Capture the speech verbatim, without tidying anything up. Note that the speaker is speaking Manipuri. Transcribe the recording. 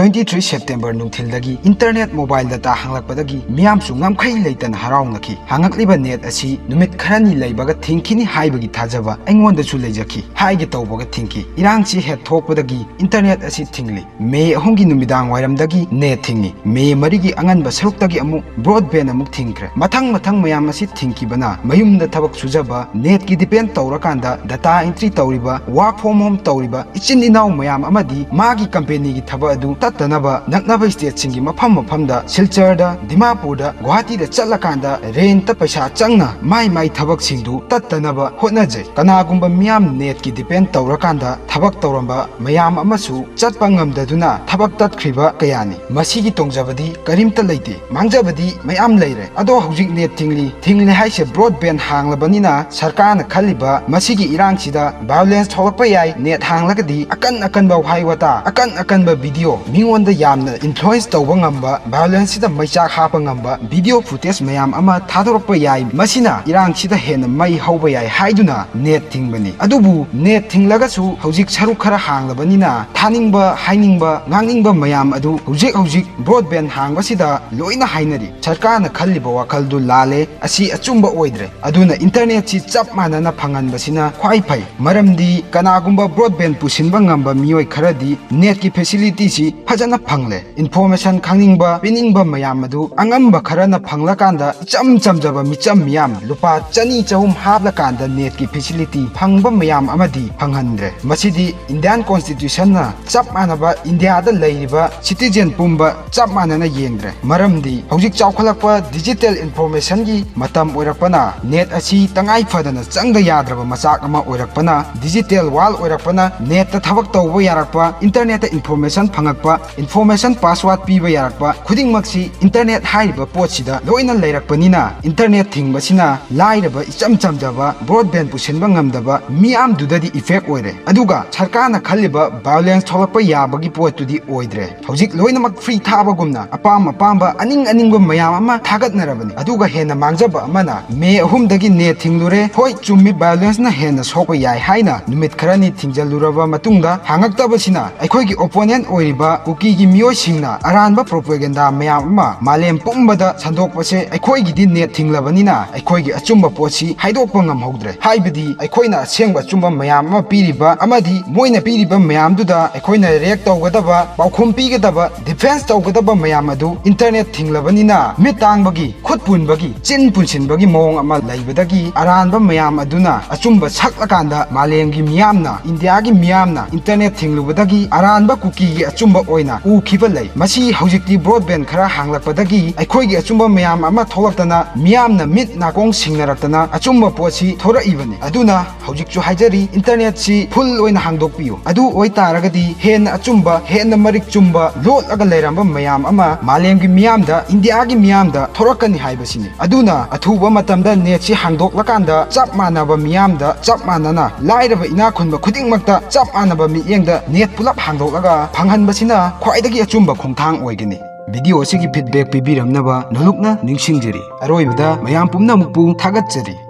Twenty three September ꯅꯨꯡꯊꯤꯜꯗꯒꯤ internet mobile data ꯍꯥꯡꯂꯛꯄꯗꯒꯤ ꯃꯤꯌꯥꯝꯁꯨ ꯉꯝꯈꯩ ꯂꯩꯇꯅ ꯍꯔꯥꯎꯅꯈꯤ꯫ ꯍꯥꯡꯂꯛꯂꯤꯕ net ꯑꯁꯤ ꯅꯨꯃꯤꯠ ꯈꯔꯅꯤ ꯂꯩꯕꯒ ꯊꯤꯡꯈꯤꯅꯤ ꯍꯥꯏꯕꯒꯤ ꯊꯥꯖꯕ ꯑꯩꯉꯣꯟꯗꯁꯨ ꯂꯩꯖꯈꯤ꯫ ꯍꯥꯏꯒꯦ ꯇꯧꯕꯒ ꯊꯤꯡꯈꯤ꯫ ꯏꯔꯥꯡꯁꯤ ꯍꯦꯛ ꯊꯣꯛꯄꯗꯒꯤ internet ꯑꯁꯤ ꯊꯤꯡꯂꯤ꯫ May ꯑꯍꯨꯝꯒꯤ ꯅꯨꯃꯤꯗꯥꯡ ꯋꯥꯏꯔꯝꯗꯒꯤ net ꯊꯤꯡꯉꯤ꯫ May ꯃꯔꯤꯒꯤ ꯑꯉꯟꯕ ꯁꯔꯨꯛꯇꯒꯤ ꯑꯃꯨꯛ broadband ꯑꯃꯨꯛ ꯊꯤꯡꯈ꯭ꯔꯦ꯫ ꯃꯊꯪ ꯃꯊꯪ ꯃꯌꯥꯝ ꯑꯁꯤ ꯊꯤꯡꯈꯤꯕꯅ ꯃꯌꯨꯝꯗ ꯊꯕꯛ ꯁꯨꯖꯕ, net ꯀꯤ depend ꯇꯧꯔꯀꯥꯟꯗ data entry ꯇꯧꯔꯤꯕ, work from home ꯇꯧꯔꯤꯕ ꯏꯆꯤꯟ ꯏꯅꯥꯎ ꯃꯌꯥꯝ ꯑꯃꯗꯤ ꯃꯥꯒꯤ company ꯒꯤ ꯊꯕꯛ ꯑꯗꯨ ꯇꯠꯇꯅꯕ ꯅꯛꯅꯕ state ꯁꯤꯡꯒꯤ ꯃꯐꯝ ꯃꯐꯝꯗ, ꯁꯤꯜꯆꯔꯗ, ꯗꯤꯃꯥꯄꯨꯔꯗ, ꯒꯨꯋꯥꯍꯥꯇꯤꯗ ꯆꯠꯂꯀꯥꯟꯗ rent ꯄꯩꯁꯥ ꯆꯪꯅ ꯃꯥꯏ ꯃꯥꯏ ꯊꯕꯛꯁꯤꯡꯗꯨ ꯇꯠꯇꯅꯕ ꯍꯣꯠꯅꯖꯩ꯫ ꯀꯅꯥꯒꯨꯝꯕ ꯃꯤꯌꯥꯝ net ꯀꯤ depend ꯇꯧꯔꯀꯥꯟꯗ ꯊꯕꯛ ꯇꯧꯔꯝꯕ ꯃꯌꯥꯝ ꯑꯃꯁꯨ ꯆꯠꯄ ꯉꯝꯗꯗꯨꯅ ꯊꯕꯛ ꯇꯠꯈ꯭ꯔꯤꯕ ꯀꯌꯥꯅꯤ꯫ ꯃꯁꯤꯒꯤ ꯇꯣꯡꯖꯕꯗꯤ ꯀꯔꯤꯝꯇ ꯂꯩꯇꯦ, ꯃꯥꯡꯖꯕꯗꯤ ꯃꯌꯥꯝ ꯂꯩꯔꯦ꯫ ꯑꯗꯣ ꯍꯧꯖꯤꯛ net ꯊꯤꯡꯂꯤ꯫ ꯊꯤꯡꯂꯦ ꯍꯥꯏꯁꯦ broadband ꯍꯥꯡꯂꯕꯅꯤꯅ ꯁꯔꯀꯥꯔꯅ ꯈꯜꯂꯤꯕ ꯃꯁꯤꯒꯤ ꯏꯔꯥꯡꯁꯤꯗ violence ꯊꯣꯛꯂꯛꯄ ꯌꯥꯏ, net ꯍꯥꯡꯂꯒꯗꯤ ꯑꯀꯟ ꯑꯀꯟꯕ ꯋꯥꯍꯩ ꯋꯥꯇꯥ, ꯑꯀꯟ ꯑꯀꯟꯕ video, ꯃꯤꯉꯣꯟꯗ ꯌꯥꯝꯅ influence ꯇꯧꯕ ꯉꯝꯕ, violence ꯁꯤꯗ ꯃꯩꯆꯥꯛ ꯍꯥꯞꯄ ꯉꯝꯕ video footage ꯃꯌꯥꯝ ꯑꯃ ꯊꯥꯗꯣꯔꯛꯄ ꯌꯥꯏ꯫ ꯃꯁꯤꯅ ꯏꯔꯥꯡꯁꯤꯗ ꯍꯦꯟꯅ ꯃꯩ ꯍꯧꯕ ꯌꯥꯏ ꯍꯥꯏꯗꯨꯅ net ꯊꯤꯡꯕꯅꯤ꯫ ꯑꯗꯨꯕꯨ net ꯊꯤꯡꯂꯒꯁꯨ ꯍꯧꯖꯤꯛ ꯁꯔꯨꯛ ꯈꯔ ꯍꯥꯡꯂꯕꯅꯤꯅ ꯊꯥꯅꯤꯡꯕ, ꯍꯥꯏꯅꯤꯡꯕ, ꯉꯥꯡꯅꯤꯡꯕ ꯃꯌꯥꯝ ꯑꯗꯨ ꯍꯧꯖꯤꯛ ꯍꯧꯖꯤꯛ broadband ꯍꯥꯡꯕꯁꯤꯗ ꯂꯣꯏꯅ ꯍꯥꯏꯅꯔꯤ꯫ ꯁꯔꯀꯥꯔꯅ ꯈꯜꯂꯤꯕ ꯋꯥꯈꯜꯗꯨ ꯂꯥꯜꯂꯦ, ꯑꯁꯤ ꯑꯆꯨꯝꯕ ꯑꯣꯏꯗ꯭ꯔꯦ꯫ ꯑꯗꯨꯅ internet ꯁꯤ ꯆꯞ ꯃꯥꯟꯅꯅ ꯐꯪꯍꯟꯕꯁꯤꯅ ꯈ꯭ꯋꯥꯏ ꯐꯩ꯫ ꯃꯔꯝꯗꯤ ꯀꯅꯥꯒꯨꯝꯕ broadband ꯄꯨꯁꯤꯟꯕ ꯉꯝꯕ ꯃꯤꯑꯣꯏ ꯈꯔꯗꯤ net ꯀꯤ facility ꯁꯤ ꯐꯖꯅ ꯐꯪꯂꯦ꯫ Information ꯈꯪꯅꯤꯡꯕ, ꯄꯤꯅꯤꯡꯕ ꯃꯌꯥꯝ ꯑꯗꯨ ꯑꯉꯝꯕ ꯈꯔꯅ ꯐꯪꯂꯀꯥꯟꯗ ꯏꯆꯝ ꯆꯝꯖꯕ ꯃꯤꯆꯝ ꯃꯤꯌꯥꯝ ꯂꯨꯄꯥ ꯆꯅꯤ ꯆꯍꯨꯝ ꯍꯥꯞꯂꯀꯥꯟꯗ net ꯀꯤ facility ꯐꯪꯕ ꯃꯌꯥꯝ ꯑꯃꯗꯤ ꯐꯪꯍꯟꯗ꯭ꯔꯦ꯫ ꯃꯁꯤꯗꯤ Indian Constitution ꯅ ꯆꯞ ꯃꯥꯟꯅꯕ ꯏꯟꯗꯤꯌꯥꯗ ꯂꯩꯔꯤꯕ citizen ꯄꯨꯝꯕ ꯆꯞ ꯃꯥꯟꯅꯅ ꯌꯦꯡꯗ꯭ꯔꯦ꯫ ꯃꯔꯝꯗꯤ ꯍꯧꯖꯤꯛ ꯆꯥꯎꯈꯠꯂꯛꯄ digital information ꯒꯤ ꯃꯇꯝ ꯑꯣꯏꯔꯛꯄꯅ net ꯑꯁꯤ ꯇꯉꯥꯏ ꯐꯗꯅ ꯆꯪꯗ ꯌꯥꯗ꯭ꯔꯕ ꯃꯆꯥꯛ ꯑꯃ ꯑꯣꯏꯔꯛꯄꯅ, digital world ꯑꯣꯏꯔꯛꯄꯅ net ꯇ ꯊꯕꯛ ꯇꯧꯕ ꯌꯥꯔꯛꯄ, internet ꯇ information ꯐꯪꯉꯛꯄ, information password ꯄꯤꯕ ꯌꯥꯔꯛꯄ ꯈꯨꯗꯤꯡꯃꯛꯁꯤ internet ꯍꯥꯏꯔꯤꯕ ꯄꯣꯠꯁꯤꯗ ꯂꯣꯏꯅ ꯂꯩꯔꯛꯄꯅꯤꯅ, internet ꯊꯤꯡꯕꯁꯤꯅ ꯂꯥꯏꯔꯕ ꯏꯆꯝ ꯆꯝꯖꯕ broadband ꯄꯨꯁꯤꯟꯕ ꯉꯝꯗꯕ ꯃꯤꯌꯥꯝꯗꯨꯗꯗꯤ effect ꯑꯣꯏꯔꯦ꯫ ꯑꯗꯨꯒ ꯁꯔꯀꯥꯔꯅ ꯈꯜꯂꯤꯕ violence ꯊꯣꯛꯂꯛꯄ ꯌꯥꯕꯒꯤ ꯄꯣꯠꯇꯨꯗꯤ ꯑꯣꯏꯗ꯭ꯔꯦ꯫ ꯍꯧꯖꯤꯛ ꯂꯣꯏꯅꯃꯛ free ꯊꯥꯕꯒꯨꯝꯅ ꯑꯄꯥꯝ ꯑꯄꯥꯝꯕ ꯑꯅꯤꯡ ꯑꯅꯤꯡꯕ ꯃꯌꯥꯝ ꯑꯃ ꯊꯥꯒꯠꯅꯔꯕꯅꯤ꯫ ꯑꯗꯨꯒ ꯍꯦꯟꯅ ꯃꯥꯡꯖꯕ ꯑꯃꯅ May ꯑꯍꯨꯝꯗꯒꯤ net ꯊꯤꯡꯂꯨꯔꯦ꯫ ꯍꯣꯏ, ꯆꯨꯝꯃꯤ, violence ꯅ ꯍꯦꯟꯅ ꯁꯣꯛꯄ ꯌꯥꯏ ꯍꯥꯏꯅ ꯅꯨꯃꯤꯠ ꯈꯔꯅꯤ ꯊꯤꯡꯖꯤꯜꯂꯨꯔꯕ ꯃꯇꯨꯡꯗ ꯍꯥꯡꯉꯛꯇꯕꯁꯤꯅ ꯑꯩꯈꯣꯏꯒꯤ opponent ꯑꯣꯏꯔꯤꯕ ꯀꯨꯀꯤꯒꯤ ꯃꯤꯑꯣꯏꯁꯤꯡꯅ ꯑꯔꯥꯟꯕ propaganda ꯃꯌꯥꯝ ꯑꯃ ꯃꯥꯂꯦꯝ ꯄꯨꯝꯕꯗ ꯁꯟꯗꯣꯛꯄꯁꯦ ꯑꯩꯈꯣꯏꯒꯤꯗꯤ net ꯊꯤꯡꯂꯕꯅꯤꯅ ꯑꯩꯈꯣꯏꯒꯤ ꯑꯆꯨꯝꯕ ꯄꯣꯠꯁꯤ ꯍꯥꯏꯗꯣꯛꯄ ꯉꯝꯍꯧꯗ꯭ꯔꯦ꯫ ꯍꯥꯏꯕꯗꯤ ꯑꯩꯈꯣꯏꯅ ꯑꯁꯦꯡꯕ ꯑꯆꯨꯝꯕ ꯃꯌꯥꯝ ꯑꯃ ꯄꯤꯔꯤꯕ ꯑꯃꯗꯤ ꯃꯣꯏꯅ ꯄꯤꯔꯤꯕ ꯃꯌꯥꯝꯗꯨꯗ ꯑꯩꯈꯣꯏꯅ react ꯇꯧꯒꯗꯕ, ꯄꯥꯎꯈꯨꯝ ꯄꯤꯒꯗꯕ, defense ꯇꯧꯒꯗꯕ ꯃꯌꯥꯝ ꯑꯗꯨ internet ꯊꯤꯡꯂꯕꯅꯤꯅ ꯃꯤꯠ ꯇꯥꯡꯕꯒꯤ, ꯈꯨꯠ ꯄꯨꯟꯕꯒꯤ, ꯆꯤꯟ ꯄꯨꯟꯁꯤꯟꯕꯒꯤ ꯃꯑꯣꯡ ꯑꯃ ꯂꯩꯕꯗꯒꯤ ꯑꯔꯥꯟꯕ ꯃꯌꯥꯝ ꯑꯗꯨꯅ ꯑꯆꯨꯝꯕ ꯁꯛꯂꯀꯥꯟꯗ ꯃꯥꯂꯦꯝꯒꯤ ꯃꯤꯌꯥꯝꯅ, ꯏꯟꯗꯤꯌꯥꯒꯤ ꯃꯤꯌꯥꯝꯅ internet ꯊꯤꯡꯂꯨꯕꯗꯒꯤ ꯑꯔꯥꯟꯕ ꯀꯨꯀꯤꯒꯤ ꯑꯆꯨꯝꯕ ꯑꯣꯏꯅ ꯎꯈꯤꯕ ꯂꯩ꯫ ꯃꯁꯤ ꯍꯧꯖꯤꯛꯇꯤ broadband ꯈꯔ ꯍꯥꯡꯂꯛꯄꯗꯒꯤ ꯑꯩꯈꯣꯏꯒꯤ ꯑꯆꯨꯝꯕ ꯃꯌꯥꯝ ꯑꯃ ꯊꯣꯛꯂꯛꯇꯅ ꯃꯤꯌꯥꯝꯅ ꯃꯤꯠ ꯅꯥꯀꯣꯡ ꯁꯤꯡꯅꯔꯛꯇꯅ ꯑꯆꯨꯝꯕ ꯄꯣꯠꯁꯤ ꯊꯣꯔꯛꯏꯕꯅꯤ꯫ ꯑꯗꯨꯅ ꯍꯧꯖꯤꯛꯁꯨ ꯍꯥꯏꯖꯔꯤ, internetꯁꯤ full ꯑꯣꯏꯅ ꯍꯥꯡꯗꯣꯛꯄꯤꯌꯨ꯫ ꯑꯗꯨ ꯑꯣꯏꯇꯥꯔꯒꯗꯤ ꯍꯦꯟꯅ ꯑꯆꯨꯝꯕ, ꯍꯦꯟꯅ ꯃꯔꯤꯛ ꯆꯨꯝꯕ, ꯂꯣꯠꯂꯒ ꯂꯩꯔꯝꯕ ꯃꯌꯥꯝ ꯑꯃ ꯃꯥꯂꯦꯝꯒꯤ ꯃꯤꯌꯥꯝꯗ, ꯏꯟꯗꯤꯌꯥꯒꯤ ꯃꯤꯌꯥꯝꯗ ꯊꯣꯔꯛꯀꯅꯤ ꯍꯥꯏꯕꯁꯤꯅꯤ꯫ ꯑꯗꯨꯅ ꯑꯊꯨꯕ ꯃꯇꯝꯗ netꯁꯤ ꯍꯥꯡꯗꯣꯛꯂꯀꯥꯟꯗ ꯆꯞ ꯃꯥꯟꯅꯕ ꯃꯤꯌꯥꯝꯗ, ꯆꯞ ꯃꯥꯟꯅꯅ ꯂꯥꯏꯔꯕ ꯏꯅꯥꯛ ꯈꯨꯟꯕ ꯈꯨꯗꯤꯡꯃꯛꯇ ꯆꯞ ꯃꯥꯟꯅꯕ ꯃꯤꯠꯌꯦꯡꯗ net ꯄꯨꯂꯞ ꯍꯥꯡꯗꯣꯛꯂꯒ ꯐꯪꯍꯟꯕꯁꯤꯅ ꯈ꯭ꯋꯥꯏꯗꯒꯤ ꯑꯆꯨꯝꯕ ꯈꯣꯡꯊꯥꯡ ꯑꯣꯏꯒꯅꯤ꯫ Video ꯑꯁꯤꯒꯤ feedback ꯄꯤꯕꯤꯔꯝꯅꯕ ꯅꯣꯂꯨꯛꯅ ꯅꯤꯡꯁꯤꯡꯖꯔꯤ꯫ ꯑꯔꯣꯏꯕꯗ ꯃꯌꯥꯝ ꯄꯨꯝꯅꯃꯛꯄꯨ ꯊꯥꯒꯠꯆꯔꯤ꯫